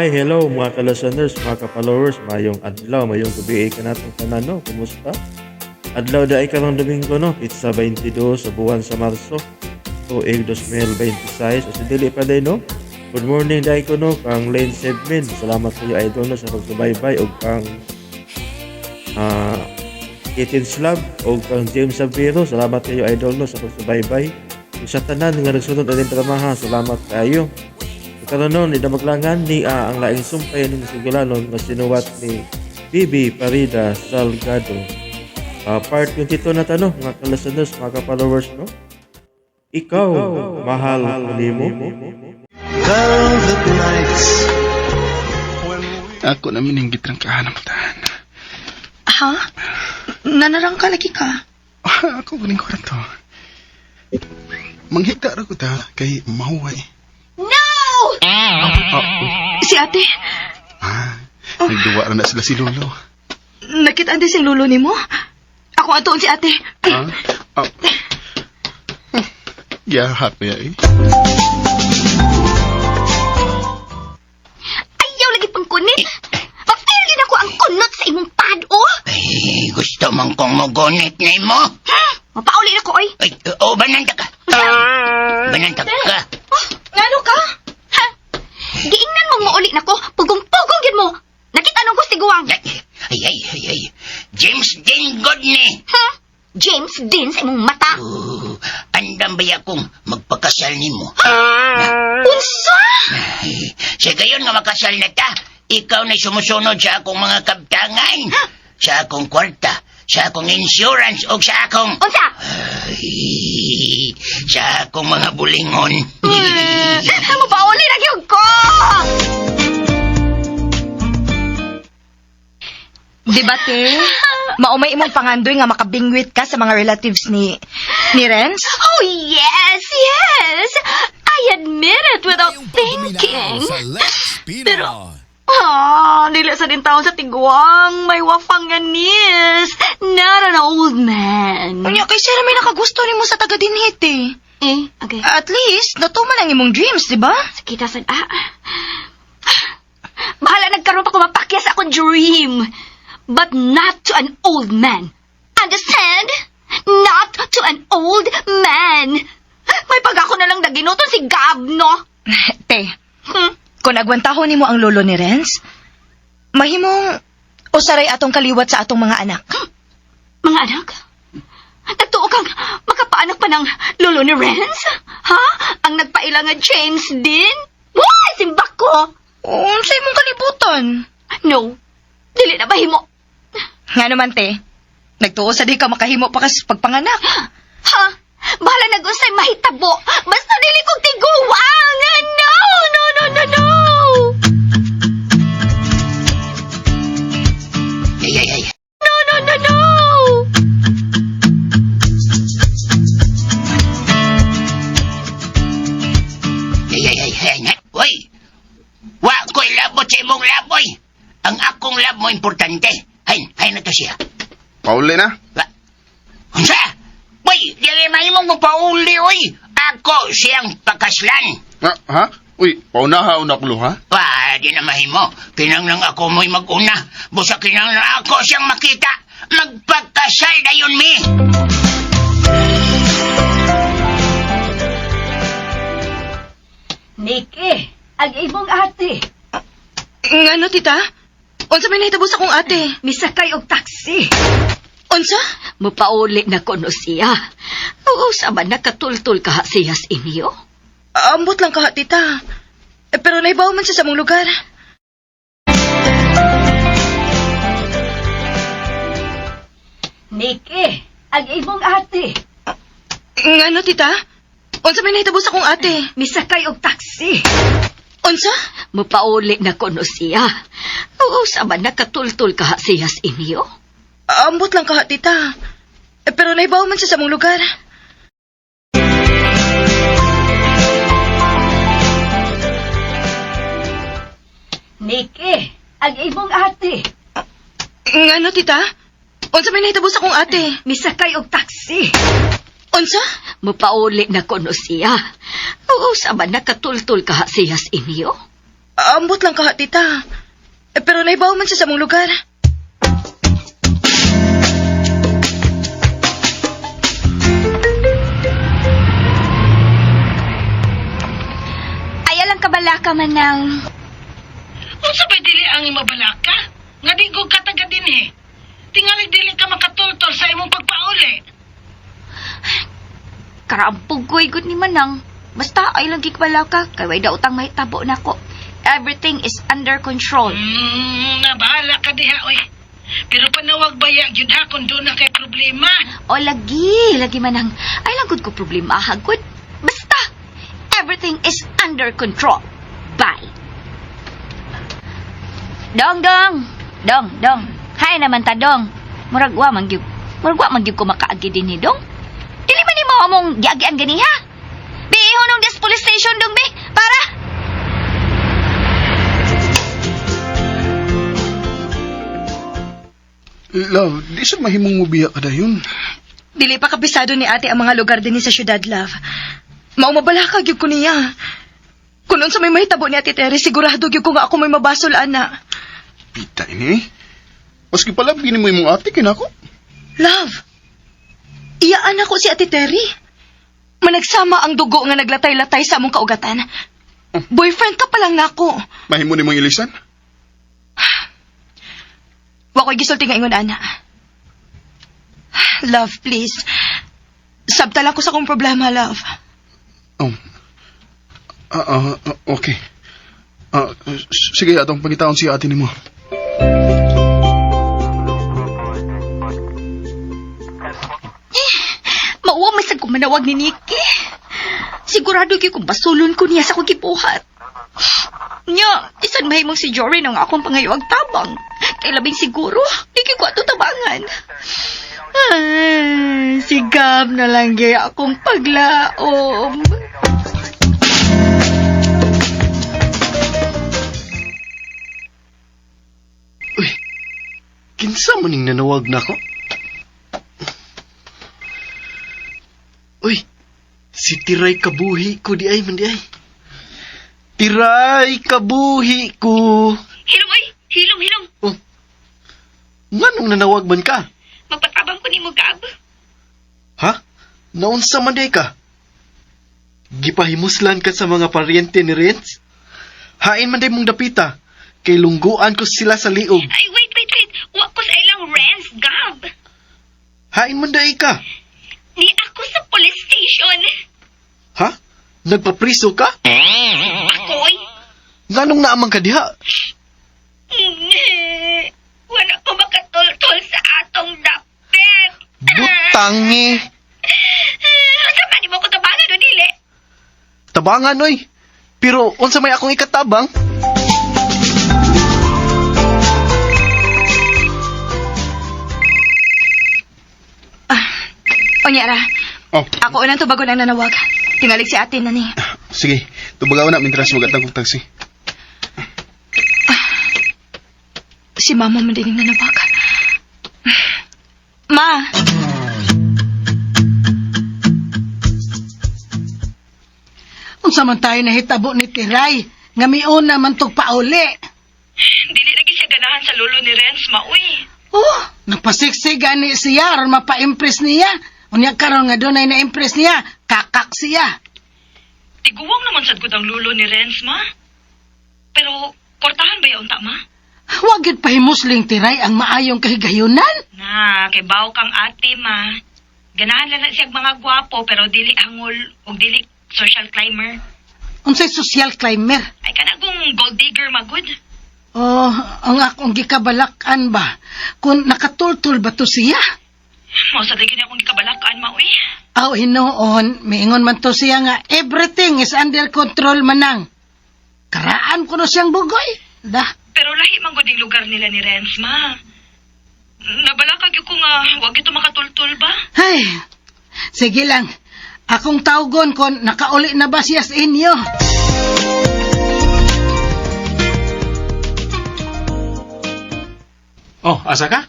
Hi, hello mga ka-listeners, mga ka-followers, mayong adlaw, mayong gabi kanatong tanan, no? Kumusta? Adlaw daay karong Domingo, no? Pitsa 22 sa buwan sa Marso, tuig 2026. O sa dili pa day, no? Good morning daay ko, no? Kang Lane Sedmin. Salamat sa iyo, idol, no? Sa pagsubaybay o kang Itin Slab o kang James Sabiro. Salamat kayo, idol, no? Sa pagsubaybay. Ug sa tanan nga nagsunod aning dramaha, salamat kayo. Karon nun, idamaglangan ni ang laing sumpay ng Sigulanon nga sinuwat ni Bibi Parida Salgado. Part 22 na tanong, mga ka-listeners, mga ka-followers, no? Ikaw, mahal ko nimo. Velvet nights when we Ako na mininggit ng kahanamtaan. Ha? Nanarang ka lagi ka. Ako galing kwarto. Manghigda ra ko ta kay mahuway. No! Oh, Si ate, nagduwa ra na sila si Lolo. nakita din si lolo nimo. Ako atoon si ate. Ha? Oh. Giyahat niya eh. Ayaw lagi pang kunit. Mapil yun ako ang kunot sa imong pad-o. Ay, gusto mong kong mugunit na mo? Mapauli na ko, oy. Ay, oh, bananta ka. Bananta ka. Oh, Ngano ka? Ha? Giingnan mong muuli na ko. Pugong-pugong yun mo. Nakita nung ko si Guwang. Ay, ay, ay, ay, ay. James Dean Godney. Ha? James Dean sa imong mata. Oh, andam ba akong magpakasal nimo? Unsa? Ay, sa gayon nga makasal na ta, ikaw na sumusunod sa akong mga kabtangan, sa akong kwarta, sa akong insurance, o sa akong... Unsa? Ay, sa akong mga bulingon. Mapauli na gyud ko. Di ba, te? Maumay imong pangandoy nga makabingwit ka sa mga relatives ni Renz? Oh, yes, yes. I admit it without thinking. Pero, dili sa din taon sa tiguang, may wafang nga nis. Not an old man. Unya, kay siya may nakagusto nimo sa taga dinhit eh. Eh, okay. At least, natuman ang imong dreams, di ba? Kita sa. Bahala nagkaroon pa ko mapakya sa akong dream. But not to an old man. Understand? Not to an old man. May pag ako na lang daginuton si Gab, no? Te, Hmm? kung agwantahon nimo ang lolo ni Renz, mahimong usaray atong kaliwat sa atong mga anak. Mga anak? Nagtuo kang makapaanak pa ng lolo ni Renz? Ha? Ang nagpaila nga James Dean? Why, simbak ko! Unsa imong kalibutan? No. Dili na bahimo. Nga naman, te. Nagtuo sa di ka makahimo pa kas pagpanganak. Ha? Bahala nag-usay mahitabo. Basta dili kong tiguang. No, no, no, no, no. Ay, ay, ay. No, no, no, no. Ay, ay, ay, ay, ay. Uy! Wa ko'y labot sa imong laboy. Ang akong lab mo importante. Hay, hay na to siya. Pauli na. Wa. Unsa? Uy, dili mahimong mo pauli, uy. Ako siyang pakaslan. Ha? Ha? Uy, paunaha una ko ha? Pa, di na mahimo. Kinanglang ako mo'y mag-una. Busa kinanglang ako siyang makita. Magpagkasal dayon mi. Nikki, ang imong ate. Ngano, tita? Unsa may nahitabo sa akong ate? Misakay og taxi. Unsa? Mupauli na kuno siya. Oo, sa man nakatultul ka siya sa inyo. Ambot lang ka, tita. Eh, pero naibaw man siya sa mong lugar. Nikki, ang imong ate. Ngano, tita? Unsa may nahitabo sa akong ate? Misakay og taxi. Unsa? Mupauli na kuno siya. Oo, sa man nakatultul ka siya sa inyo. Ambot lang ka, tita. Eh, pero naibaw man siya sa mong lugar. Nikki, ang imong ate. Ngano, tita? Unsa may nahitabo sa akong ate? Misakay og taxi. Unsa? Mupauli na kuno siya. Oo, sa man nakatultul ka siya sa inyo. Ambot lang ka, tita. Eh, pero naibaw man siya sa mong lugar. Ay, alang kabalaka man ng... Unsa ba dili ang imabalaka? Nga di ko kataga dinhi. Tingali dili ka makatultol sa imong pagpauli. Karampog ko igod ni Manang. Basta ay lang gikbalaka kay way daotang mahitabo nako. Everything is under control. Nabahala ka diha oy. Pero panawag baya gyud ha kung doon na kay problema. O lagi, lagi Manang. Ay lang gud ko problema hagod. Basta everything is under control. Bye. Dong dong. Dong dong. Hay naman ta dong. Murag wa man gyud. Murag wa man gyud ko makaagi dinhi dong. Dili man nimo among giagian ganiha. Bi hunong des police station dong bi. Para. Love, di sa mahimong mubiya ka dayon. Dili pa kabisado ni ate ang mga lugar dinhi sa syudad, love. Mao mabalaka gyud ko niya. Kung unsa may mahitabo ni Ate Terry, sigurado gyud ko nga ako may mabasol ana. Pita ini eh. Maski pala, bini mo imong ate, kinako. Love, iyaan ako si Ate Terry. Managsama ang dugo nga naglatay-latay sa among kaugatan. Boyfriend ka pa lang nako. Mahimo ni mong ilisan. Wa ko'y gisulti nga ingon ana. Love, please. Sabtala ko sa akong problema, love. Oh. Okay. Sige, atong pangitaon si ate nimo. Mauwa man sad ko manawag ni Nikki. Sigurado gyud kung basulon ko niya sa akong gibuhat. Nya, isan mahimong si Jory ang akong pangayuag tabang. Kay labing siguro, di gyud ko ato tabangan. Ay, si Gab na lang gyud akong paglaom. Kinsa man ning nanawag nako? Uy, si Tiray Kabuhi ko di ay man di ay. Tiray Kabuhi ko. Hilom ay, hilom hilom. Oh. Nganong nanawag man ka? Magpatabang ko nimo Gab. Ha? Naunsa man di ay ka? Gipahimuslan ka sa mga paryente ni Renz? Hain man di mong dapita. Kay lungguan ko sila sa liog. Ay, wait, wait, wait. Wa ko sa ilang rents, Gab. Hain man di ay ka. Ni ako sa police station. Ha? Nagpapriso ka? Ako'y Nganong naamang ka diha? Wala ko makatultol sa atong dapit. Butangi! Unsa man nimo ko tabangan o dili? Tabangan oy. Pero unsa may akong ikatabang? Unya ra, Oh, ako unang tubagon ang nanawag. Tingalig si ate na ni. sige. Tubagaw na, mintras magatag kong taxi. Si mama man din ang nanawag. Ma! Unsa man tayo nahitabo ni Tiray nga miuna man tog pauli. Dili lagi siya ganahan sa lolo ni Renz, maoy. Oh, nagpasiksig gani siya aron mapa-impress niya. Unya karon nga dunay na-impress niya, kakak siya. Tiguwang naman sad gud ang lolo ni Renz, ma. Pero kortahan ba yaon ta, ma? Wa gyud pahimusling Tiray ang maayong kahigayunan. Na, kay baw kang ate, ma. Ganahan lang na siya mga gwapo pero dili hangol og dili social climber. Unsay social climber? Ay kana kung gold digger magud. Oh, ang akong gikabalakan ba? Kung nakatultol ba to siya? Mao sa lagi na akong gikabalakan, ma, uy. Aw, hinuon, miingon man to siya nga everything is under control manang. Karaan ko no siyang bugoy. Da. Pero lahi man gud ang lugar nila ni Renz, ma. Nabalakag gyud ko nga wag ito makatultul ba? Ay, sige lang. Akong tawgon kon nakauli na ba siya sa inyo. Oh, asa ka?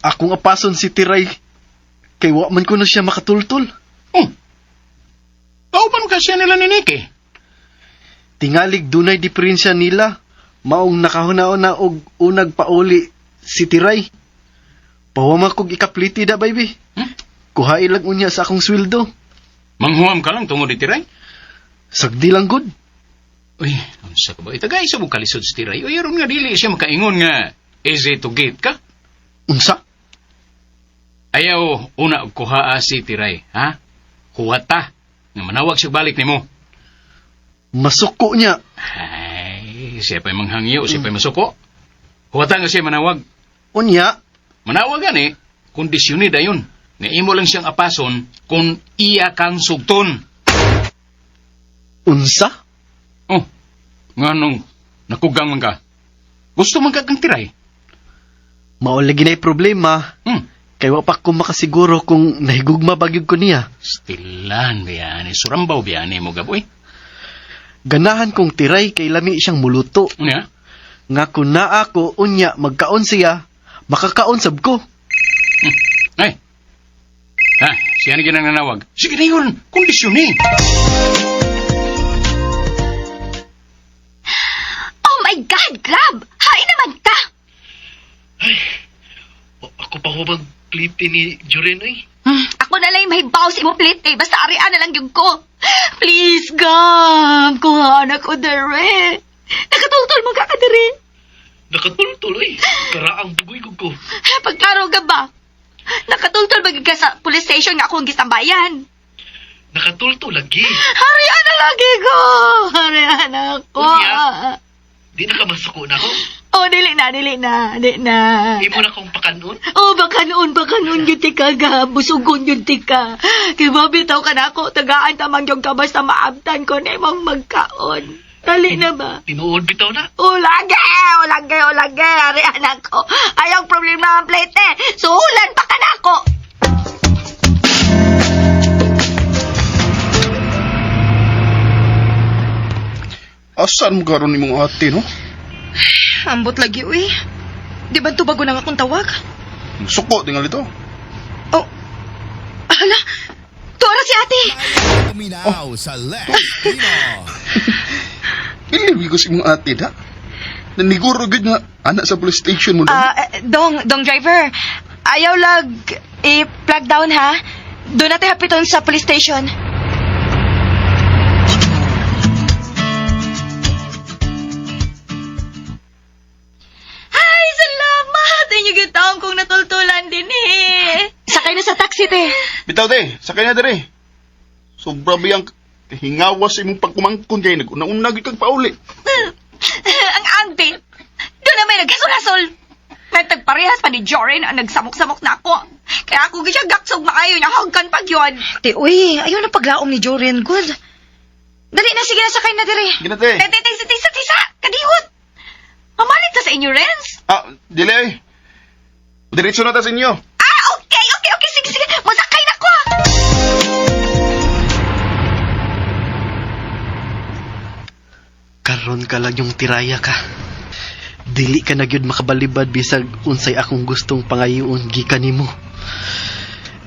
Akong apason si Tiray. Kay wa man ko na siya makatultol. Oh. Kauban ka siya nila ni Nicky. Tingalig dunay diferensya nila. Maong nakahuna-una og unag pauli si Tiray. Pawama kog ikapliti da, baby. Hmm? Kuhai lang unya sa akong sweldo. Manghuam ka lang tungod ni Tiray. Sagdi lang gud. Uy, unsa ka ba? Itagay sa mong kalisod si Tiray. Uy, aron nga dili siya makaingon nga easy to get ka. Unsa? Ayaw una og kuhaa si Tiray, ha? Huwata nga manawag siya balik nimo. Masuko niya. Ay, siya pa'y manghangyo, siya pa'y masuko. Huwata nga siya manawag. Unya, Manawag gani, kondisyon ni dayon. Nga imo lang siyang apason kung iya kang sugton. unsa? Oh, nganong nakugang man ka. Gusto man ka kang Tiray. Mao lagi na'y problema. Kay wa pa ko makasiguro kung nahigugma ba gyud ko niya. Stilan biyani, surambaw biyani mo gaboy. Ganahan kong Tiray kay lami siyang muluto. Unya? Nga kun naa ko unya magkaon siya, makakaon sab ko. Ay. Ha, siya na ginang nanawag. Sige na yun, kondisyon eh. Oh my God, Grab! Hain naman ka! Ako pa ho bang plite ni Joren oy? Ako na lang may baw sa imong plate eh. Basta arian na lang yung ko. Please, Gab! Kuha na ko dere. Nakatultol mo ka ka dere. Nakatultol oy. Karaang bugoy ko ko. Pagklaro ka ba? Nakatultol ba ka sa police station nga akong gisambayan? Nakatultol lagi. Harian na lagi ko! Harian na ako. Unya? Di na ka masuko na ko. Oh, dili na, dili na, dili na. Imo na kong pakanon. Oh, baka noon yun tika, Gab. Busugon yun tika. Kay mabitaw ka na ako, tagaan tamang yung ka basta maabtan ko na imong magkaon. Dali na ba? Tinuod bitaw na. Oh, lagi! Oh, lagi! Oh, lagi! Arian ako. Ayaw problema ang plate. Suhulan pa ka na ako. Asan mo karon nimong ate, no? Ambot lagi, uy. Di ba tubago na nga akong tawag? Suko tingali to. Oh, hala! Tuara si ate! Oh. Bilib ko sa imong ate da. Naniguro gud nga anak sa police station mo Ah, na. eh, dong driver. Ayaw lag i-plug down ha. Doon natin hapiton sa police station. Ay, salamat! Inyo gitaon kong natultulan din eh. Sakay na sa taxi, te. Bitaw te, sakay na dere. Sobra biyang hingawas sa imong pagkumangkon kay naguna-una gyud kag pauli. Ang ante, doon na may nagkasol-hasol. Nagtagparehas pa ni Joren ang nagsamok-samok na ako. Kaya ako siya gaksog maayo niya hagkan pag yun. Te, uy, ayaw na paglaom ni Joren. Good. Dali na, sige na, sakay na dire. Gina te. Te, te, te, tisa, tisa, kadihot. Mamalit ka sa inyo, Renz. Ah, dili ay. Diretso na ta sa inyo. Ah, okay, sige, sige. Masakay na ko. ah. Karon ka lang yung tiraya ka. Dili ka na gyud makabalibad bisag unsay akong gustong pangayoon gikan nimo.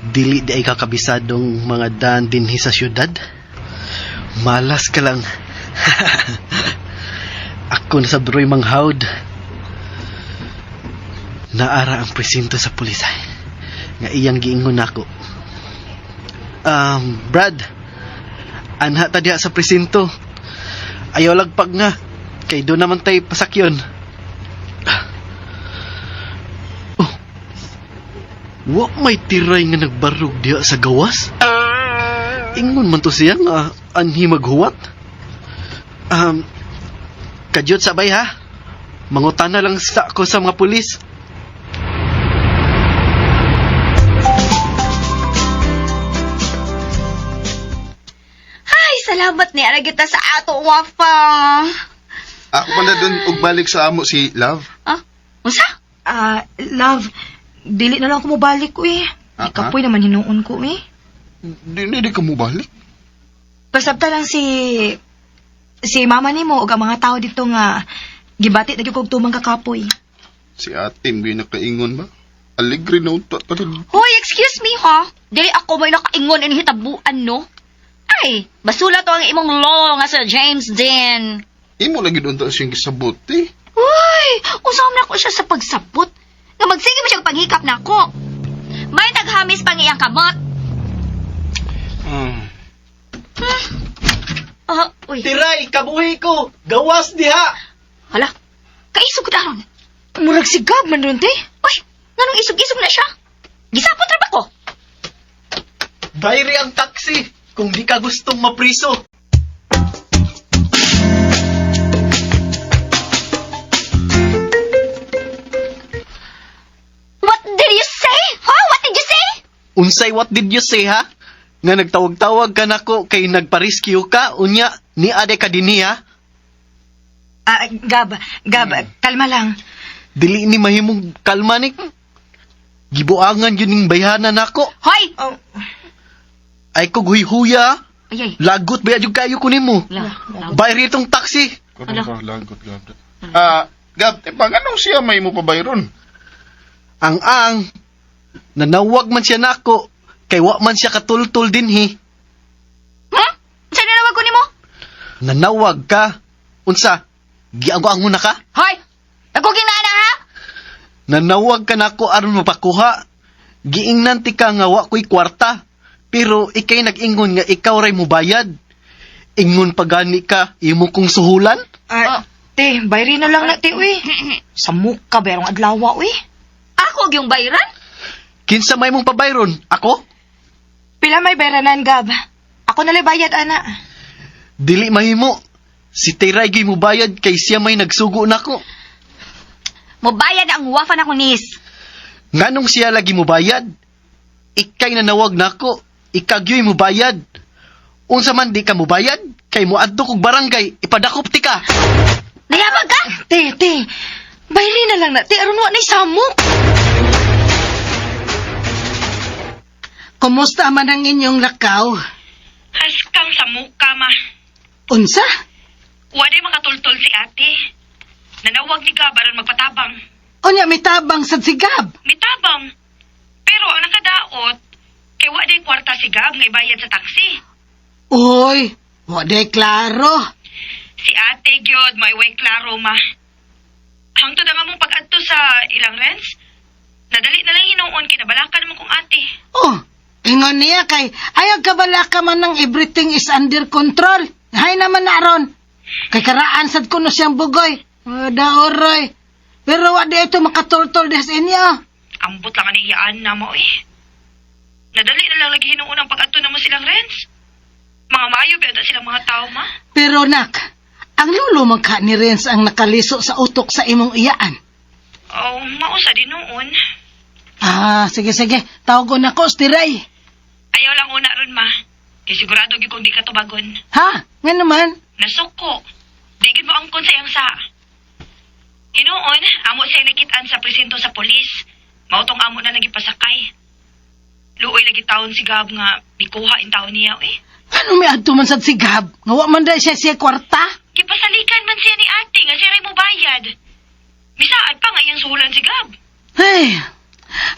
Dili di ay kakabisadong mga daan dinhi sa syudad. Malas ka lang. Ako na sa Broy Manghawd. Naara ang presinto sa pulisay. Nga iyang giingon nako. Brad, anha ta diha sa presinto. Ayaw lagpag nga. Kay doon naman tayo pasakyon. Oh. Wa may tiray nga nagbarog diha sa gawas. Ingon man to siya nga anhi maghuwat. Kadyot sabay ha. Mangutana lang sa ko sa mga pulis. Ay, salamat ni Aragita sa ato, Wafa. Ako pa na dun og balik sa amo si Love. Ah, unsa? Ah, love, dili na lang ako mobalik, uy. Ah, Ikapoy naman hinuon ko, eh. Di di ka mo balik. Pasabta lang si mama nimo ug ang mga tao dito nga gibati na gyud kog tumang kakapoy. Si ate mo yung nakaingon ba? Alegre na unta ta rin. Hoy, excuse me, ha? Dili ako may nakaingon ini hitabuan, no? Ay, basula to ang imong lolo nga Sir James Dean. Imo lagi doon to siyang gisabot eh. Uy, usam na ko siya sa pagsabot. Nga magsige mo siyang paghikap na ako. May naghamis pang iyang kamot. Ah, uy. Tiray, kabuhi ko! Gawas diha! Hala, kaisog ko aron. Murag si Gab man ron, te. Uy, nganong isog-isog na siya? Gisapot ra ba ko? Bayri ang taxi kung di ka gustong mapriso. What did you say? Huh? What did you say? Unsay what did you say ha? Nga nagtawag-tawag ka nako kay nagpa-rescue ka unya ni ade ka dinhi ha? Ah, Gab, Gab, kalma lang. Dili ni mahimong kalma ni. Gibuangan yun ning bayhanan nako. Hoy! Oh, Ay ko huyhuya. Ay, ay. Lagot ba jud kayo kunin mo? La, la. Bayri itong taxi. Karon ka lagot Gab. Ah, Gab, eh, pag anong siya may mo pabayron? Ang ang nanawag man siya nako kay wa man siya katultol dinhi. Hmm? Sa nanawag ko nimo? Nanawag ka. Unsa? Gianggo-anggo na ka? Hoy! Nagkuging na ana ha? Nanawag ka nako aron mapakuha. Giingnan ti ka nga wa ko'y kwarta. Pero ikay nag-ingon nga ikaw ray mubayad. Ingon pa gani ka imo kong suhulan? ah, te, bayri na lang na, te, uy. Sa muka, berong adlaw, uy. Ako og yung bayran? Kinsa may mong pabayron? Ako? Pila may bayranan, Gab. Ako na lang bayad, ana. Dili mahimo. Si Tiray gyud mubayad kay siya may nagsugo nako. Mubayad ang wafa na kong nis. Nganong siya lagi mubayad? Ikay nanawag nako, ikagyoy mubayad. Unsa man di ka mubayad, kay moadto kog barangay, ipadakop ti ka. Nayabag ka? Te, te, bayri na lang na, te, aron wa na'y samok. Kumusta man ang inyong lakaw? Haskang sa muka, ma. Unsa? Wala makatultol si ate. Nanawag ni Gab aron magpatabang. Unya mitabang sa sigab. Mitabang. Pero ang nakadaot, kay wa day kwarta si Gab nga ibayad sa taxi. Uy, wa day klaro. Si ate gyud may way klaro ma. Hangtod ang among pag-adto sa ilang rents. Nadali na lang hinuon kay nabalakan mo kong ate. Oh, ingon niya kay ayaw kabala ka man ng everything is under control. Hay naman na ron. Kay karaan sad kuno siyang bugoy. Oh, daoroy. Pero wa di ito makatultol des inyo. Ambot lang ani iyaan na mo eh. Nadali na lang lagi hinuon ang pag-adto na mo silang rents. Mga maayo ba silang mga tao ma? Pero nak, ang lulo man ka ni Renz ang nakaliso sa utok sa imong iyaan. Oh, mausa din noon. Ah, sige sige, tawagon ako stiray. Ayaw lang una ron ma. Kay sigurado gyud kung di ka tubagon. Ha? Nga naman. Nasuko. Di gid mo angkon sa iyang sa. Hinuon, amo siya nakitaan sa presinto sa polis. Mautong amo na lagi pasakay. Luoy lagi taon si Gab nga mikuha in taon niya eh. Ano may adto man sad si Gab? Nga wa man dahil siya siya kwarta. Gipasalikan man siya ni ate nga siya ray mobayad. Misaad pa nga iyang suhulan si Gab. Hey,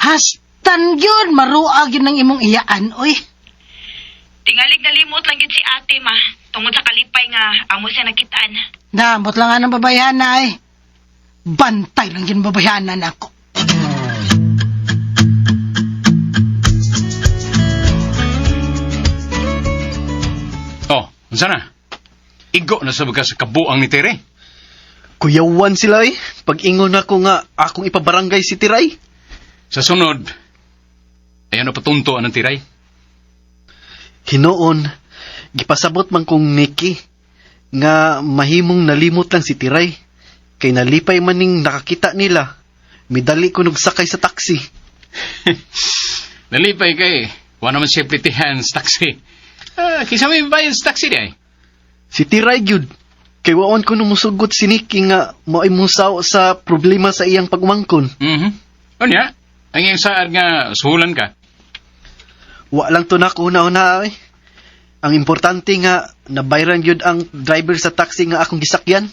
hastan yun, maruag yun ang imong iyaan, oy. Tingalig nalimot lang yun si ate ma. Tungod sa kalipay nga amo siya nakitaan. Damot lang nga ng babayhana, eh. Bantay lang yun babayhanan ako. Oh, unsa na? Igo na sa baga sa kabuang ni Tere. Kuyawan sila eh. Pag ingon ako nga akong ipabarangay si Tiray. Sa sunod, ayan na patunto ang tiray. Hinoon, gipasabot man kong Nikki nga mahimong nalimot lang si Tiray. Kay nalipay man ning nakakita nila. Midali ko nagsakay sa taxi. Nalipay kay, wa naman siya plitihan sa taxi. Ah, kinsa may bayad sa taxi di ay? Si Tiray gyud. Kay waon ko numusugot si Nikki nga mao'y musaw sa problema sa iyang pagmangkon. Mhm. Unya, ang iyang saad nga suhulan ka. Wa lang to nako una-una eh. Ang importante nga nabayran gyud ang driver sa taxi nga akong gisakyan.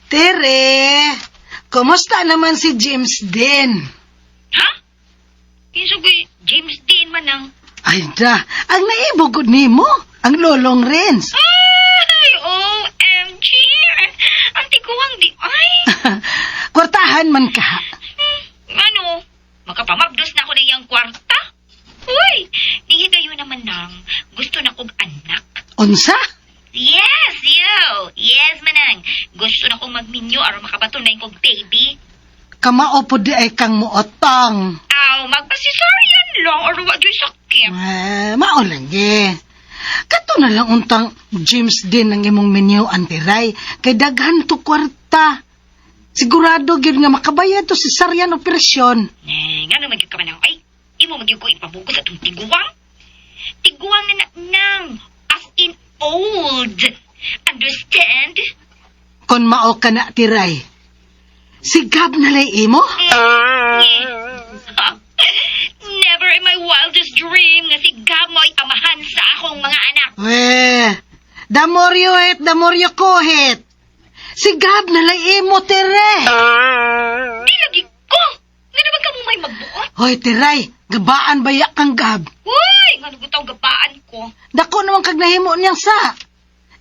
Tere, Kumusta naman si James Dean? Ha? Kinsa ko'y James Dean man ang... Ay da, ang naibugod nimo, ang lolong Renz. Ay, OMG! Ang tiguang di... Ay! Kwartahan man ka. Ano? Makapamabdos na ako ng iyang kwarta? Uy! Nihigayo naman nang gusto na kong anak. Unsa? Yes, yo! Yes, manang. Gusto na kong magminyo aron makabatunay kong baby. Kamao po di ay kang muotong. Aw, magpasisaryan lang or wa joy sakit. Eh, mao lang eh. Kato na lang untang James Dean ang imong menu antiray kay daghan to kwarta. Sigurado gyud nga makabayad to si Saryan operasyon. Eh, nga naman gyud ka manang ay. Imo magyud ko ipabugos atong tiguang. Tiguang na nang as in old. Understand? Kon mao ka na tiray. Sigab na lay imo? Never in my wildest dream nga si Gab mo ay amahan sa akong mga anak. We, the more you hit, the more you kuhit. Sigab na lay imo, tire. Di lagi ko! Nga naman ka mo may magbuot? Hoy, tiray, gabaan ba ya kang Gab? Uy! Nga nagutaw gabaan ko. Dako naman kag nahimo niyang sa.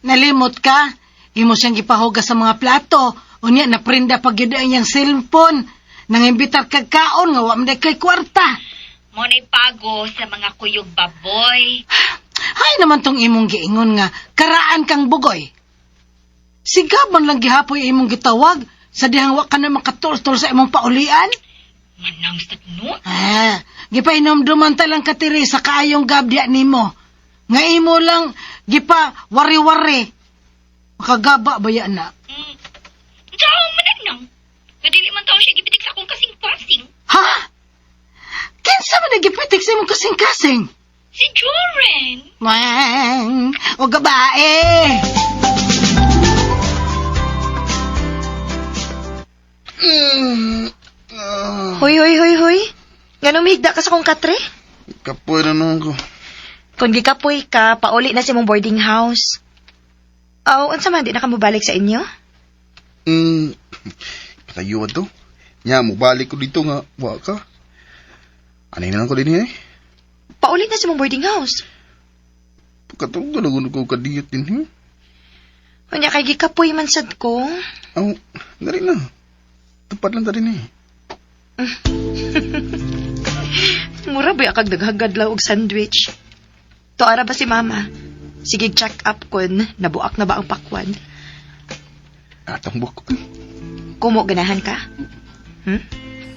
Nalimot ka, imo siyang gipahugas sa mga plato. Unya, naprinda pag yun ang iyang cellphone. Nangimbitar kag kaon nga wa man day kay kwarta. Mo na'y pago sa mga kuyog baboy. Hay naman tong imong giingon nga karaan kang bugoy. Sigab man lang gihapoy imong gitawag sa dihang wa ka na makatultol sa imong paulian. Manang sa no? Ah, gipainomduman ta lang katiri sa kaayong gabya nimo. Nga imo lang gipa wari-wari. Makagaba ba yan na? Diyaw, manang nang. Nga dili man taon siya gipitik sa akong kasing-kasing. Ha? Kinsa man nagipitik sa imong kasing-kasing? Si Joren. Wang, o gabae. Hoy, hoy, hoy, hoy. Nga numihigda ka sa kong katre? Kapoy na naman ko. Kung gikapoy ka, pauli na sa imong boarding house. Aw, unsa man di na ka mobalik sa inyo? Patayo to. Nya, mubalik ko dito nga, wa ka. Anay na lang ko din eh. Pauli na sa imong boarding house. Pagkatulog na ko kadiyot din eh. Unya kay gikapoy man sad ko. Aw, dali na. Tupad lang ta din eh. Mura ba kag daghagad lang og sandwich? Tuara ba si mama? Sige, check up kun nabuak na ba ang pakwan. Atong buko. Kumo ganahan ka?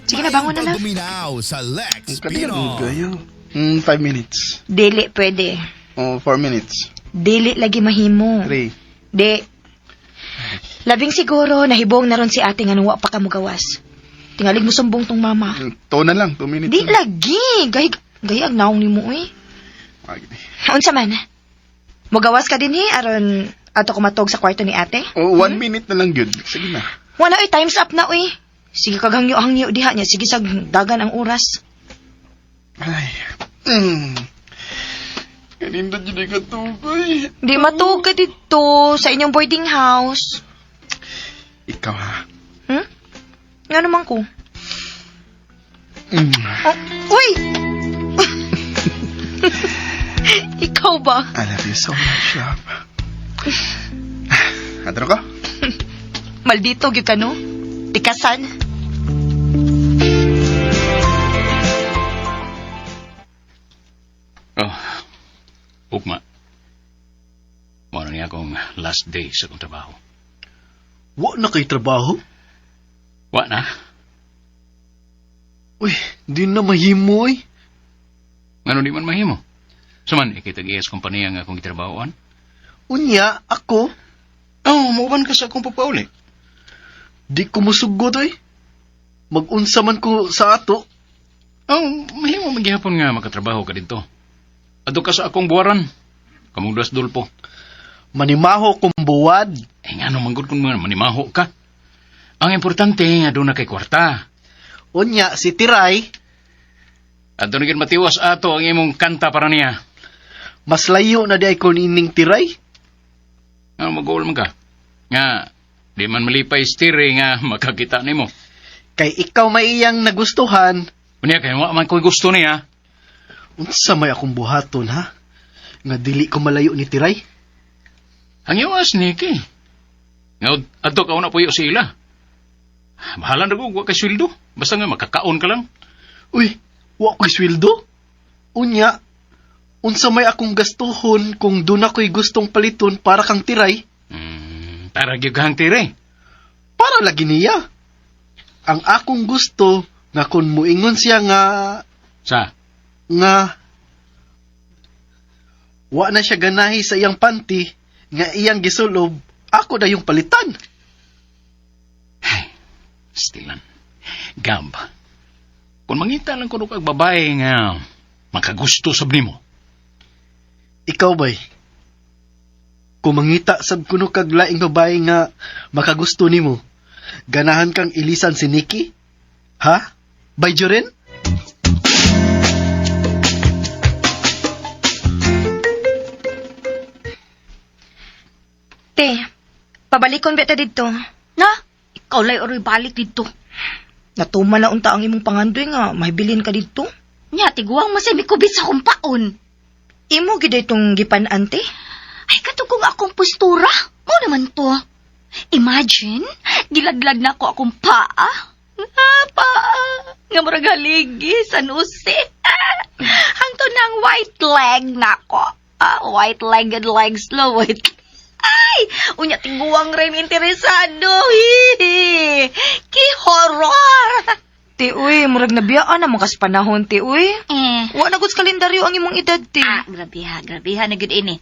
Sige na, bangon na lang. Paguminaw sa Lex Kadiyot Pino. kayo. 5 minutes. Dili pwede. Oh, 4 minutes. Dili lagi mahimo. 3. Di. Labing siguro nahibong na ron si ate nga wa pa ka mugawas. Tingalig mo sumbong tong mama. To na lang, 2 minutes. Di na lang. lagi. Gay, gay ang naong nimo eh. Ah, gini. Unsa man? Mugawas ka din eh, aron ato kumatog sa kwarto ni ate? Oh, 1 minute na lang yun. Sige na. Wala oy, time's up na oy. Sige kag hangyo-hangyo diha niya, sige sag dagan ang oras. Ay. Kanindot yun ay katukoy. Di matuog ka dito sa inyong boarding house. Ikaw ha. Nga naman ko. Oh, uy! Ikaw ba? I love you so much, love. Adro ka? Maldito gyud ka no? Tikasan. Oh, ugma. Mao na niya akong last day sa akong trabaho. Wa na kay trabaho? Wa na. Uy, di na mahimo eh. Ngano di man mahimo. Suman, ikitag-iyas kompanya nga akong gitrabahoan. Unya, ako, Oh, mauban ka sa akong papauli. di ko musugot oy. Magunsa man ko sa ato. Oh, mahimo maghihapon nga makatrabaho ka dito. Adto ka sa akong buwaran. Kamong duas dulpo. Manimaho kong buwad. Eh, ngano manggod kung mga manimaho ka. Ang importante nga doon na kay kwarta. Unya, si Tiray, Adto na gyud matiwas ato ang imong kanta para niya. mas layo na di ay ko nining Tiray. Nga mag man ka. Nga, di man malipay stire nga makakita nimo. Kay ikaw may iyang nagustuhan. Unya kay wa man ko'y gusto niya. Unsa may akong buhaton ha? Nga dili ko malayo ni Tiray. Ang iwas Nikki. Nga adto ka una puyo sila. Bahala na ko, wa kay sweldo. Basta nga makakaon ka lang. Uy, wa ko'y sweldo. Unya, unsa may akong gastuhon kung doon ako'y gustong paliton para kang Tiray? Para gyud kang Tiray. Para lagi niya. Ang akong gusto nga kung muingon siya nga Sa? Nga wa na siya ganahi sa iyang panty nga iyang gisulob, ako na yung palitan. Ay, stilan. Gab, kung mangita lang kuno kag babae nga makagusto sab nimo. Ikaw bay, kung mangita sab kuno kag laing babae nga makagusto nimo, ganahan kang ilisan si Nikki? Ha? Bay Joren? Te, pabalikon beta didto. Na, ikaw lay oroy balik didto. Natuman na unta ang imong pangandoy nga mahibilin ka didto. Nya, tiguang mo sa mikubit sa akong paon. Imo gid itong gipan-ante. Ay, katugong akong postura. Mo naman to. Imagine, gilaglag na ako akong paa. Ah, paa. Nga murag haligi sa nusi. Ah, hangtod na ang white leg na ako. Ah, white legged legs lo, white. Ay, unya tiguang rin interesado. Hihi. Ki horror. Ti uy, murag nabiyaan na mga panahon ti uy. Eh. Wa na gud sa kalendaryo ang imong edad ti. Ah, grabe ha, grabe ha, na gud ini.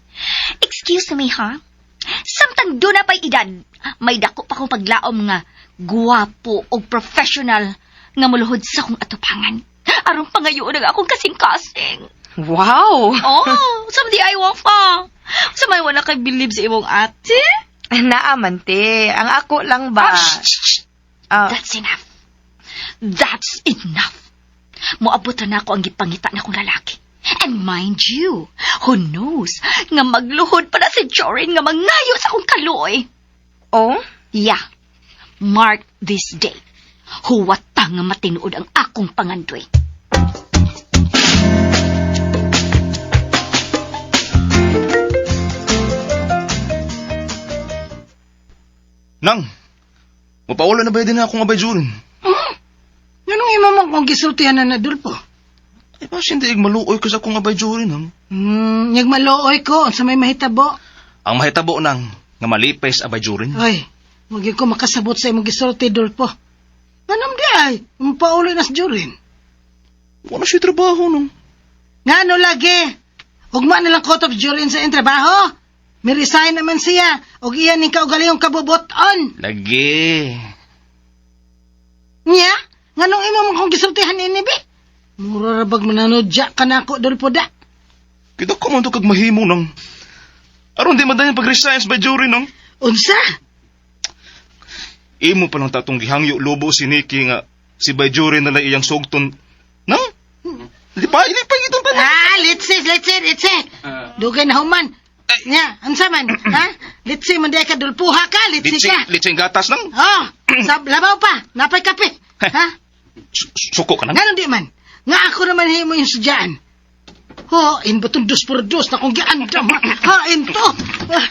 Excuse me ha. Samtang doon na pa'y edad, may dako pa kong paglaom nga guwapo o professional nga muluhod sa akong atupangan. Aron pangayoon ang akong kasing-kasing. Wow. Oh, sa di ay pa. Sa may wala kay believe sa imong ate? Naaman te, ang ako lang ba? Ah, shh, shh, shh. Ah, That's enough. That's enough. Moabot na ako ang gipangita na kong lalaki. And mind you, who knows, nga magluhod pa na si Jorin nga mangayo sa akong kaluoy. Oh? Yeah, mark this day. Huwata nga matinuod ang akong pangandoy. Nang, mapaulo na ba din akong abay Jurin? Nganong imo man kong gisultihan na na, Dulpo? Ay, pa hindi maluoy ko sa akong abay Jurin, nang. Nyag maluoy ko sa may mahitabo. Ang mahitabo nang, nga malipay sa abay Jurin. Ay, wag ko makasabot sa imong gisulti, Dulpo. Nganong di ay, mapauloy na sa Jurin. Wala siya trabaho, nang. Ngano lagi? Ugma na lang cut off Jurin sa iyang trabaho. May resign naman siya. Og iyan ni kaugalingong kabuboton. Lagi. Nya, nganong imo man kong gisultihan ini be? Mura ra bag mananudya ka na ako, Dulpo da. Kita ko man to kag mahimo, nang. Aron di man dayon pag-resign sa Jurin, nang. Unsa? Imo pa lang tatong gihangyo lobo si Nikki nga si Bayjurin na lang iyang sugton. Nang? Lipay, lipay itong tanan. Ah, litsi, litsi, litsi. Dugay na human. Nya, unsa man? Ha? Litsi man di ka dulpuha ka, litsi Litsi, ka. litsi ang gatas nang. Oh, sab labaw pa, napay kape. Ha? Suko ka nang. Ngano di man? Nga ako naman himo yung sudyaan. Ho, in batong dos por dos na kung giandam. Ha, in to. Ah,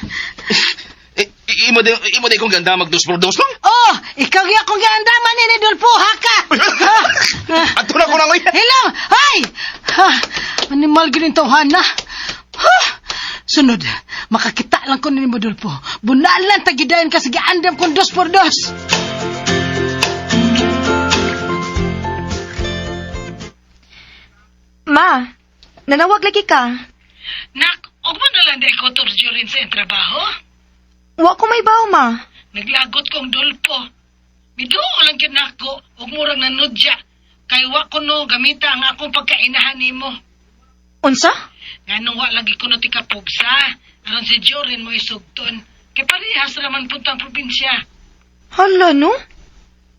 Eh, imo di kong ganda mag dos por dos lang. Oh, ikaw gyud akong giandaman ini dulpuha ka. Ha? Ah. Ato na ko nang oy. Hello! Ay! Ha, animal gyud tawhana. Ha! Sunod, makakita lang ko ni Budolfo. Bunalan tagidayon ka sa giandam kong dos por dos. Ma, nanawag lagi ka. Nak, og mo na lang di ko torjurin sa iyang trabaho. Wa ko may bawo, ma. Naglagot kong dulpo. Miduo lang gyud nako og murang nanudya. Kay wa ko no gamita ang akong pagkainahan nimo. Unsa? Nganong wa lagi ko no tikapugsa. Aron si Jorin mo isugton. Kay parehas raman puntang probinsya. Hala no?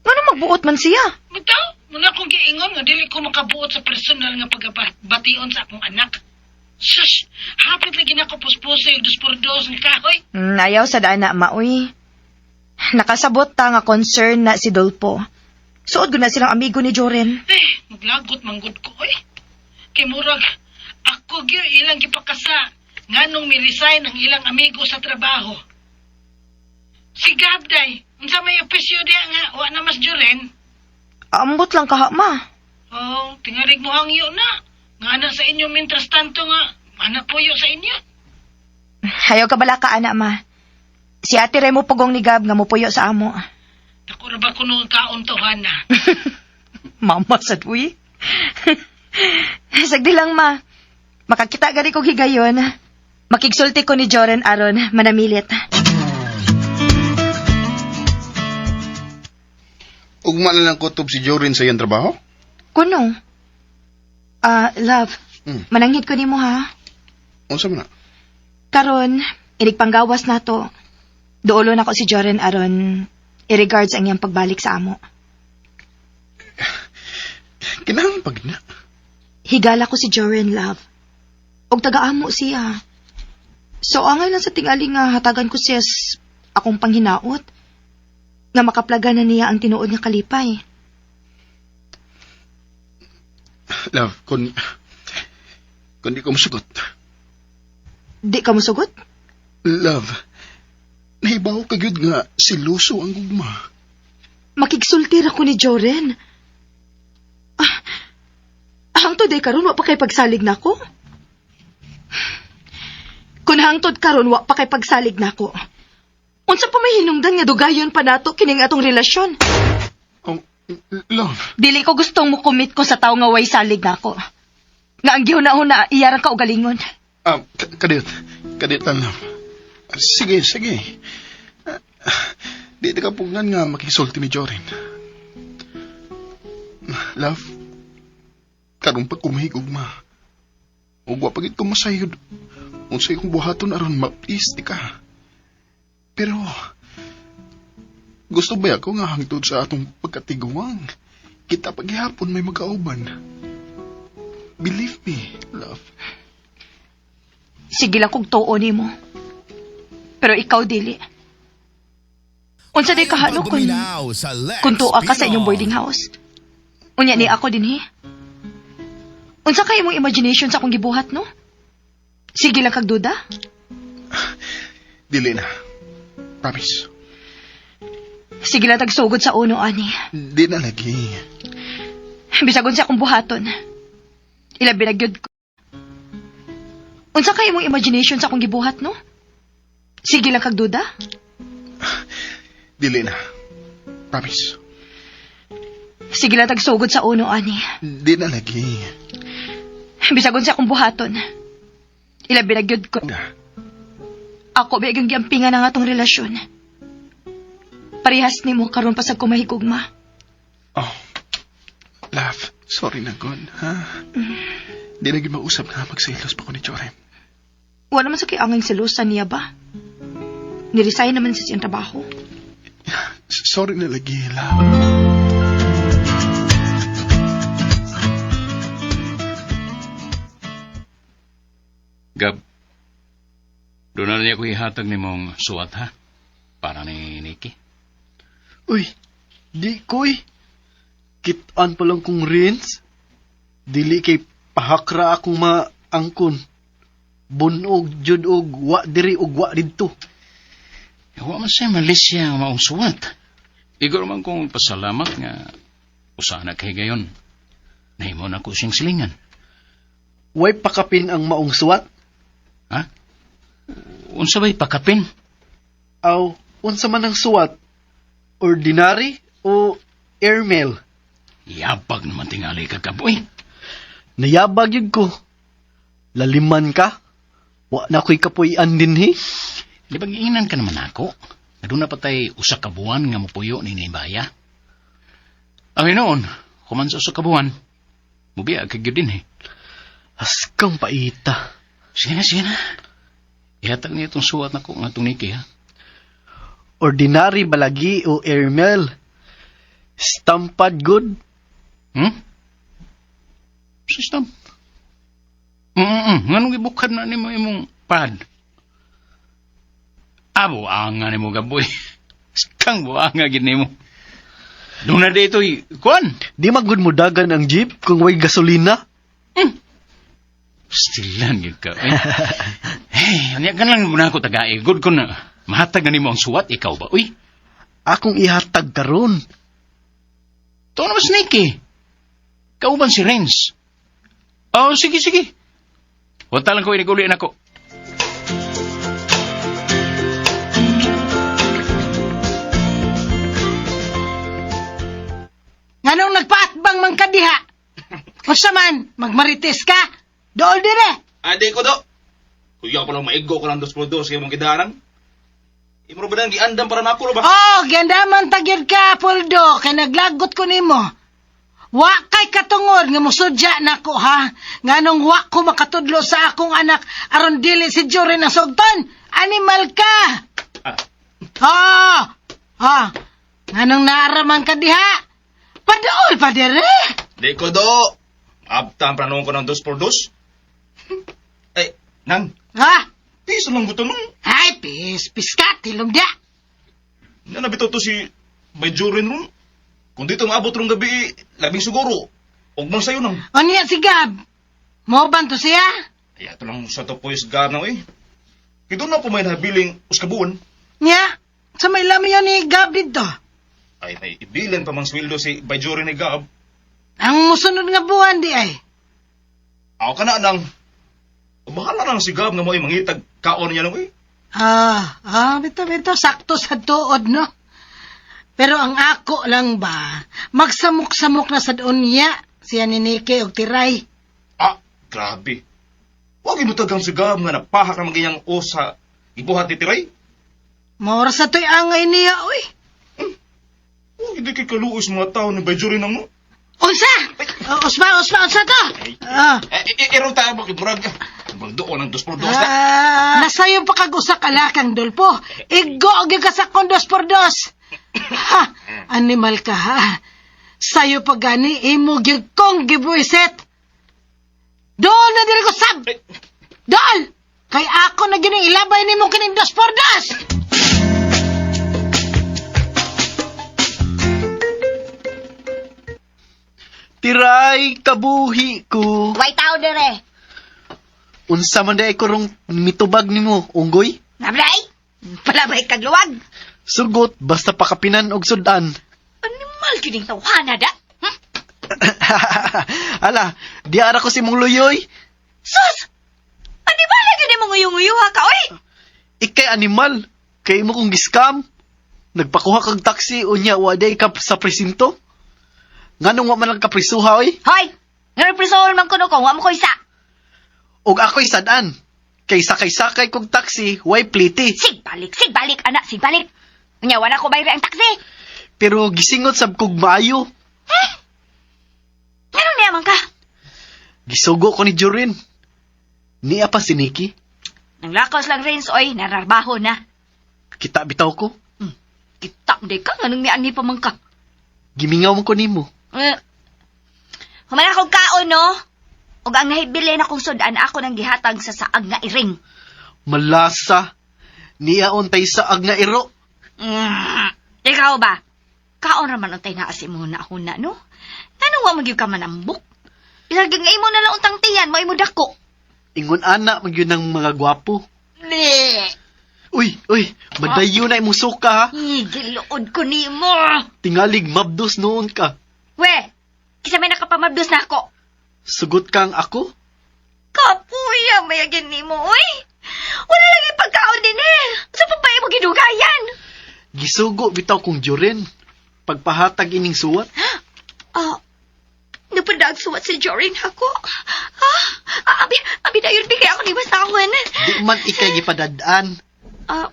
Ngano magbuot man siya? Bitaw, muna akong giingon nga dili ko makabuot sa personal nga pagabation sa akong anak. Shush! Hapit lagi na ko puspusoy dos por dos nga kahoy. Ayaw sa daan na, ma, uy. Nakasabot ta nga concern na si Dolpo. Suod gud na silang amigo ni Joren. Eh, maglagot manggod ko oy. Kay murag ako gyud ilang gipakasa nganong mi-resign ang ilang amigo sa trabaho. Si Gab day, unsa may opisyo diha nga wa na mas Joren? Ambot lang kaha, ma. Oh, tingalig mo hangyo na. Nga na sa inyo mintras tanto nga ana puyo sa inyo. Hayaw ka bala ka, ana, ma. Si Ate Remo pugong ni Gab nga mupuyo sa amo. Dako ra ba kuno ang kaon to Hana? Mama sa uy. Sagdi lang, ma. Makakita gani kog higayon. Makigsulti ko ni Joren aron manamilit. Ugma na lang kutob si Jorin sa iyang trabaho? Kuno. Ah, love. Mananghid ko nimo ha. Unsa man na? Karon, inig panggawas nato. Duolo nako si Joren aron i-regards ang iyang pagbalik sa amo. Kinahanglan pag na. Higala ko si Joren, love. Og taga-amo siya. So, angay lang sa tingali nga hatagan ko siya akong panghinaot. Nga makaplaga na niya ang tinuod nga kalipay. Love, kung di ko masugot. Di ka musugot? Love, nahibaw ka gyud nga siluso ang gugma. Makigsulti ra ko ni Joren. Ah, hangtod ay karon wa pa kay pagsalig nako. Kun hangtod karon wa pa kay pagsalig nako. Unsa pa may hinungdan nga dugayon pa nato kining atong relasyon? Oh, love, Dili ko gustong mo-commit ko sa tawo nga way salig nako. Nga ang gihuna-huna iyarang kaugalingon. ah, kadiyot, kadiyot lang, love. Sige, sige. Ah, di ka pugnan nga makisulti ni Jorin. Love, karon pa kumahigugma. Ug wa pagit ko masayod. Unsay akong buhaton aron ma-please di ka. Pero gusto ba ako nga hangtod sa atong pagkatiguang? Kita paghihapon may magkauban. Believe me, love. Sige lang kog tuo nimo. Pero ikaw dili. Unsa day kahalo kun tuwa ka sa inyong boarding house? Unya ni ako dinhi. Unsa kay imong imagination sa akong gibuhat, no? Sige lang kag duda. Dili na. Promise. Sige lang tagsugod sa uno ani. Di na lagi. Bisag unsa akong buhaton. Ilabi na gyud ko. Unsa kay imong imagination sa akong gibuhat, no? Sige lang kag duda. Dili na. Promise. Sige lang tagsugod sa uno ani. Di na lagi. Bisag unsa akong buhaton. Ilabi na gyud ko. Da. Ako ba yung giampingan ang atong relasyon. Parehas nimo karon pa sa kumahigugma. Oh. Love, sorry na god, ha? Di na gyud mausap nga magselos pa ko ni Joren. Wala man sa kay angay selosan niya ba? Niresign naman sa siyang trabaho. Sorry na lagi, love. Gab, doon na niya ko ihatag ni mong suwat ha? Para ni Nikki. Uy, di koy. Kitaan pa lang kong rinse. Dili kay pahakra akong maangkon. Bunog jud og wa diri og wa didto. Wa man siya malisya ang maong suwat. Igor man kong pasalamat nga usana kay gayon. Nahimo na ko siyang silingan. Way pakapin ang maong suwat. Ha? Unsa ba'y pakapin? Aw, unsa man ang suwat? Ordinary o airmail? Yabag naman tingali ka, Gaboy. Nayabag yun ko. Laliman ka. Wa na ko'y kapuy-an dinhi. Di ba giingnan ka naman ako? Nga doon na patay usa ka buwan nga mupuyo ni Nibaya. Ang hinoon, kuman sa usa ka buwan, mubiya ka gyud dinhi. Askang paita. Sige na, sige na. Ihatag niya itong suwat nako nga itong Nikki, ha? Ordinary balagi o airmail? Stampad good? System. Nganong gibukad na nimo imong pad? Abo, anga nimo, Gaboy. Kang buanga gid nimo. Doon na dito'y, kuan. Di magud mo dagan ang jeep kung way gasolina. Stilan yun ka. Ay, hey, anya ka lang muna ako tagae. Good ko na. Mahatag na nimo ang suwat, ikaw ba? Uy, Akong ihatag karon. to naman snake eh. Kauban si Renz. Oh, sige, sige. Wala lang ko iniguli na ko. Nganong nagpaatbang man ka diha? Unsa man, magmarites ka? Dool dire. Ade ko do. Kuya pa lang maigo ko lang dos por dos kay mong gidaran. Imo ba nang giandam para nako ba? Oh, giandaman tagyod ka, Poldo, kay naglagot ko nimo. Wa kay katungod nga musudya nako ha. Nganong wa ko makatudlo sa akong anak aron dili si Jorin ang sugton. Animal ka. Ah. Ah. Ah. Nganong naaraman ka diha? Padool pa dire. Di ko do. Abtan para ko ng dos por dos. Ay, nang, Ha? piso lang gusto nung. Ay, pis, pis ka, tilom dia. Na nabito to si Bayjurin ron. Kung dito maabot rong gabi, labing siguro. Og man sayo nang. Unya si Gab. Mo ban to siya? Ay, ato lang sa to pois gar na eh. Kaya doon na po may nabiling uskabuan. Nya, sa may lami yun ni Gab dito. Ay, may ibilin pa mang sweldo si Bayjurin ni Gab. Ang musunod nga buwan di ay. Ako ka na nang. Bahala nang si Gab nga mo ay mangitag kaon niya lang eh. Ah, ah, bito, bito, sakto sa tuod, no? Pero ang ako lang ba, magsamok-samok na sa unya, siya ni Nike og Tiray. Ah, grabe. Huwag inutagang si Gab nga napahak na magiyang osa ibuhat ni Tiray. Maura sa to'y angay niya, uy. Huwag hindi kay kaluoy sa mga tao ni Bayjurin nang no. Unsa? Oh, usma, usma, unsa to? Ah, Eh, eh, ero tayo ba murag. Murag doon ang dos por dos na. ah, nasayo pa kag usa ka lakang dolpo. Igo og ka sa kong dos por dos. Ha, animal ka ha. Sayo pa gani imo gyud kong gibuiset. Dool na diri ko sab. Dool! Kay ako na gini ilabay nimo kining dos por dos. Tiray kabuhi ko. Way tao dire. Unsa man day ko rong mitubag nimo, unggoy? Nablay? Palabay kag luwag. Sugot basta pakapinan og sudan. Animal kining tawhana da. Ala, di ara ko si mong luyoy. Sus! Animal lagi ni mong uyong-uyuha ka oy. Ikay animal, kay mo kong giskam. Nagpakuha kag taxi unya wa day ka sa presinto. Nganong wa man lang kaprisuha oy? Hoy! Nga prisohon man kuno ko, wa mo ko isa. Og ako'y sad-an. Kay sakay-sakay kog taxi, way pliti. Sigbalik, sigbalik anak, sigbalik. Unya wala ko bayri ang taxi. Pero gisingot sab kog maayo. Nganong niya man ka? Gisugo ko ni Jorin. Niya pa si Nikki. Nang lakos lang Renz oy, nararbaho na. Kita bitaw ko. Kita di ka nganong niani pa man ka. Gimingaw man ko nimo. Eh, human akong kaon, no? Ug ang nahibili na kong sudan ako nang gihatag sa saag nga iring. Malasa. Niya untay saag nga iro. Ikaw ba? Kaon ra man untay naa si mo na huna, no? Ngano wa man gyud ka manambok? Bisag nga imo na lang untang tiyan, mo imo dako. Ingon ana man gyud ng mga gwapo. Bleh! Uy, uy, madayo na imong suka ha. Giluod ko nimo. Tingalig mabdos noon ka. We, kisa may nakapamabdos na ako. Sugot kang ako? Kapuya, may agin nimo, oy. Wala lagi pagkaon din eh. Sa pa ba imo gidugayan? Gisugo bitaw kong Jorin. Pagpahatag ining suwat. Ah, napadag suwat si Jorin ako. Ah, abi, abi dayon bi kay ako ni basahon. Di man ikay gipadadaan. Ah,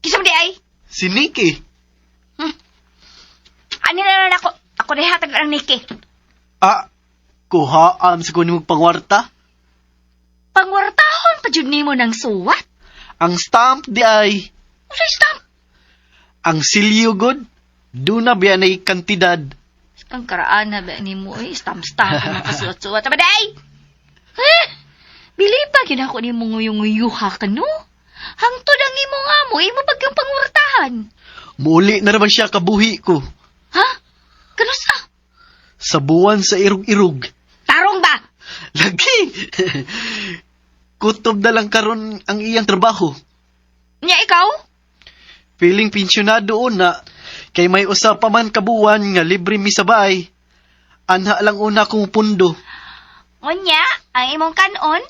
kisa man di ay? Si Nikki. Ani na lang ako. Ako na hatag ang Nikki. Ah, kuhaan sa kunin mong pangwarta. Pangwartahon pa jud nimo ng suwat. Ang stamp di ay Usa stamp. ang silyo god. Duna biya na kantidad. Kang karaan na ba nimo oy, stamp stamp mga kasuwat-suwat. Aba day. Eh, bili pa gid ako nimo nguyong-nguyuha ka no. Hangtod ang imong amo, imo pag yung pangwartahan. Muli na naman siya kabuhi ko. Ha? Kanusa? Sa buwan sa irog-irog. Tarong ba? Lagi. Kutob na lang karon ang iyang trabaho. Nya ikaw? Feeling pensyonado una kay may usa pa man ka buwan nga libre mi sa bahay. Anha lang una kong pundo. Unya, ang imong kanon?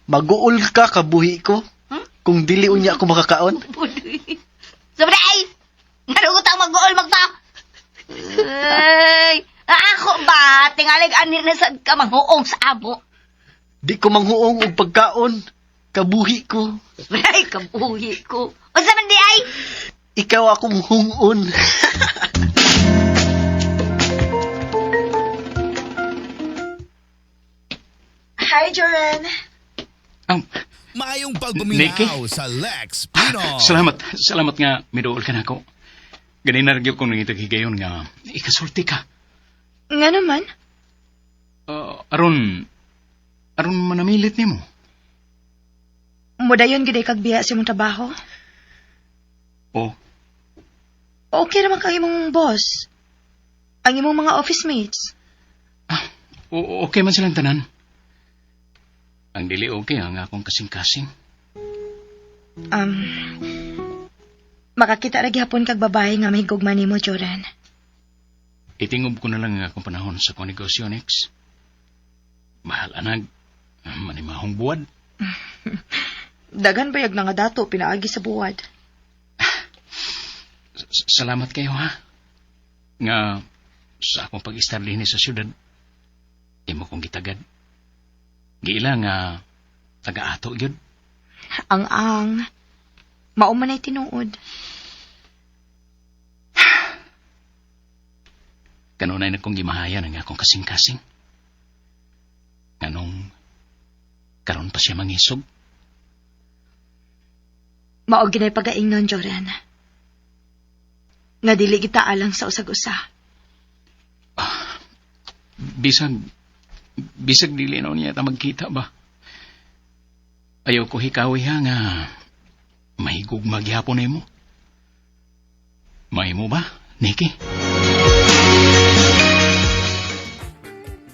Maguol ka kabuhi ko. Hmm? Kung dili unya ako makakaon. Sobra ay! Narugot ang mag-uol magpa! Ay, ako ba? Tingalig ani na sad ka manghuong sa amo. Di ko manghuong og pagkaon. Kabuhi ko. Ay, kabuhi ko. Unsa man di ay? Ikaw akong hungon. Hi, Joren. Maayong Nikki? pagpaminaw sa Lex Pino. Salamat, salamat nga miduol ka nako. Ganina ra gyud kong nangitag higayon nga ikasulti ka. Nga naman? Aron aron manamilit nimo. Mudayon gid kag biya sa imong trabaho. Oh, Okay naman kang imong boss. Ang imong mga office mates. Okay man silang tanan. Ang dili okay ang akong kasing-kasing. Makakita ra gihapon kag babae nga mahigugma nimo, Joren. Itingob ko na lang ang akong panahon sa akong negosyo, Nex. Mahal anag, manimahong buwad. Daghan bayag na nga dato pinaagi sa buwad. Salamat kayo, ha? Nga, sa akong pag-istar dinhi sa syudad, imo kong gitagad. Giila nga, taga-ato yun. Ang-ang. Mao man ay tinuod. Kanunay na kong gimahayan ang akong kasing-kasing. Nganong, karon pa siya mangisog. Mao ginay pagaingnon, Joren. Nga dili kita alang sa usag-usa. Bisag, bisag dili na niya ta magkita ba? Ayaw ko hikawi ha nga mahigog magyapon nimo. Mahimo ba, Nikki?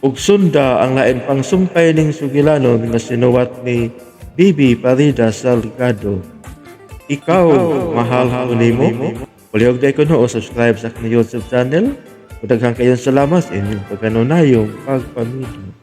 Ug sunda ang lain pang sumpay ning sugilanon nga sinuwat ni Bibi Parida Salgado. Ikaw, mahal ko nimo. Palihog day ko no, o subscribe sa akong YouTube channel. Ug daghan kayong salamat sa inyong pagkanunayong pagpamilyo.